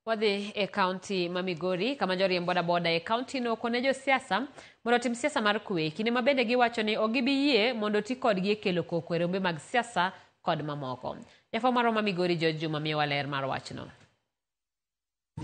Wadhi e kaunti ma Migori kama joriemb bodaboda e kauntino okone josiasa mondo otim siasa mar kwe kinde ma bende giwacho ni ok gibi yie mondo oti kodgi e kelo koko e rombe mag siasa kod mamoko. Jafwambo marwa ma Migori George Juma miyowa ler mar wachno.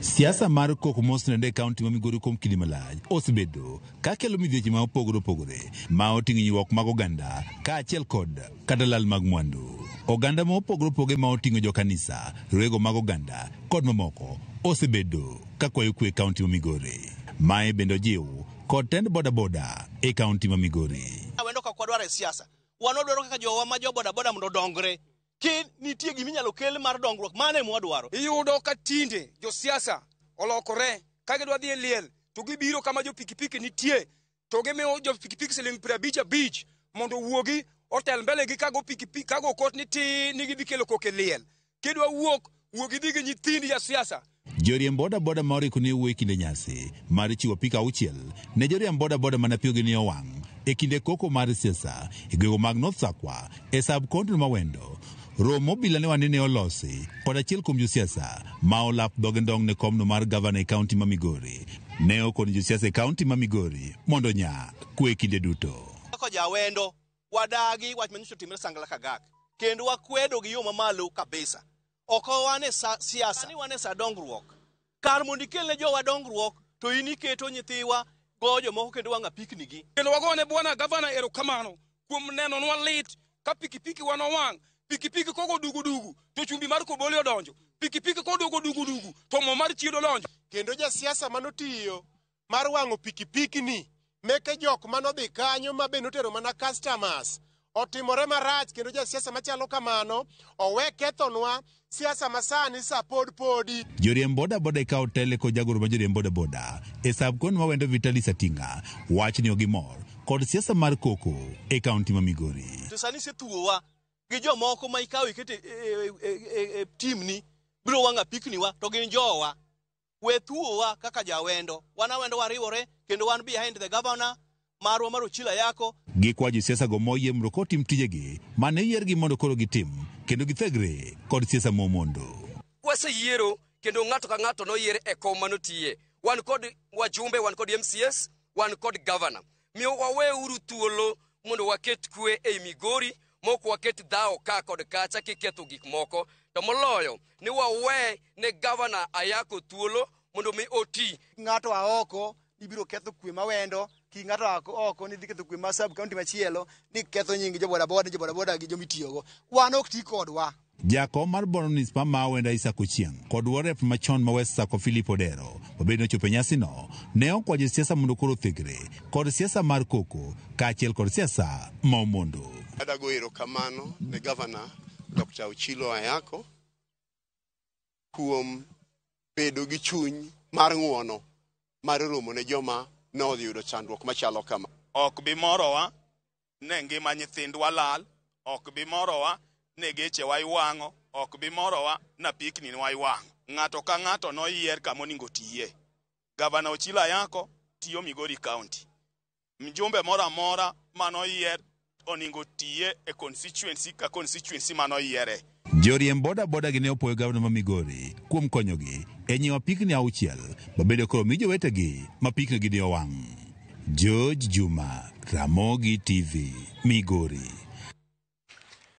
Siasa mar koko mosenende e kaunti ma Migori kuom kinde malach osebedo ka kelo midhieche ma opogore opogore ma oting'o hinyruok mag oganda kaachiel kod kata lal mag mwandu. Oganda ma opogore opogore ma oting'o jokanisa, rwego mag oganda kod mamoko osebedo ka kwayo kwe e kaunti ma Migori. Mae bende ojiw kod tend bodaboda e kaunti ma Migori. Awendo ka ok wadwar e siasa. Wan wadwaro kaka jowa ma jo bodaboda mondo odongre. Ki nitie gima inyalo kel mar dongruok, mano ema wadwaro. Iyudo ka tinde josiasa olokore ka gidwa dhi e liel to gibiro kama jo pikipiki nitie to gimiyo jo pikipiki siling 55 mondo owuogi otel mbele gi kago pikipiki kago kot ni ti ni gidhi kelo koko e liel. Kidwa wuok, wuog idhi gi nyithindi ja siasa. Joriemb bodaboda ma oriko ne wuoyo e kinde nyasi mar chiwo apiko auchiel ne joriemb bodaboda mane apiyogi ne owang' e kinde koko mar siasa e gwenge mag North Sakwa e sub county ma Wendo. Romo obila ne wani ne olosi kod achiel kuom josiasa ma olap dhoge ndong' ne komno mar gavana e kaunti ma Migori. Ne okoni josiasa e kaunti ma Migori mondo onya kwe kinde duto. Kaka jawendo, wadagi wach manyocha otimre Sangla Kagak kendo wakwedo gi yo mamalo kabisa. Ok wan e sa siasa, sani wan e sa dongruok. Kar mondo ikel ne jowa dongruok to in iketo nyithiwa goyo jomoko kendo wang'o apikni gi. Kendo wagone bwana gavana erokamano kuom nenonwa lit ka pikipiki wa nowang'. Pikipiki kogo dugu dugu to chumbi mar kobole odonjo. Pikipiki kodogo dugu dugu to mo mar chiedo odonjo. Kendo jasiasa manotiyo mar wang'o pikipiki ni meke jok manodhi kanyo ma be notero mana customers otimore marach kendo jasiasa machalo kamano owe kethonwa siasa masani sa pod podi. Joriemb bodaboda ikawo tele kod jagoro ma joriemb bodaboda e sub county ma Wendo Vitalis Atinga wach ni ogimor kod siasa mar koko e kaunti ma Migori. To sani isethuowa gi jomoko ma ikawo iketo e timni biro wang'o apikniwa to gin jowa. We thuowa kaka jawendo. Wan awendo wariwore kendo wan behind the governor marwa mar Ochilo Ayako. Gikwa josiasa go moyie mondo kotim tijegi mane oyiergi mondo koro gitim kendo githegre kod siasa momondo. Waseyiero kendo ng'ato ka ng'ato noyier e kom manotiye. Wan kod wajumbe, wan kod MCAs, wan kod governor. Miyo waweuru thuolo mondo waket kwe ei Migori mok waket dhawo ka kod kacha kiketho gik moko, to moloyo ni wawe ne gavana Ayako thuolo mondo mi oti. Ng'ato a oko ni biro ketho kwe ma Wendo, ki ng'ato a oko ni dhi ketho kwe ma sub county machielo, ni ketho nying jo bodaboda, jo bodaboda gi jomitiyogo. Wan ok ti kodwa. Jakom mar Bondo Manispaa ma Awendo Isaac Ochieng' kod Warep machon ma West Sako Philip Odero mabende nochopo e nyasino ne okwayo josiasa mondo koro othegre kod siasa mar koko kaachiel kod siasa ma omondo. Adago erokamano ne Gavana Dr. Ochilo Ayako kuom bedo gi chuny mar ng'uono mar romo ne joma ne odhi yudo chandruok machalo kama. Ok bi morowa ne ngima nyithindwa lal, ok bi morowa ne gechewa iwang'o, ok bi morowa na pikni wa iwang'o. Ng'ato ka ng'ato noyier kama oningo otiye. Gavana Ochilo Ayako tiyo Migori County. Mjumbe moro amora manoyier oningo tiye e constituency ka constituency manoyiere. Joriemb boda boda gi ne opuoyo gavana ma Migori kuom konyogi e nyiewo apikni auchiel mabende koro mi jowetegi ma piknigi ne owang'. George Juma, Ramogi TV, Migori.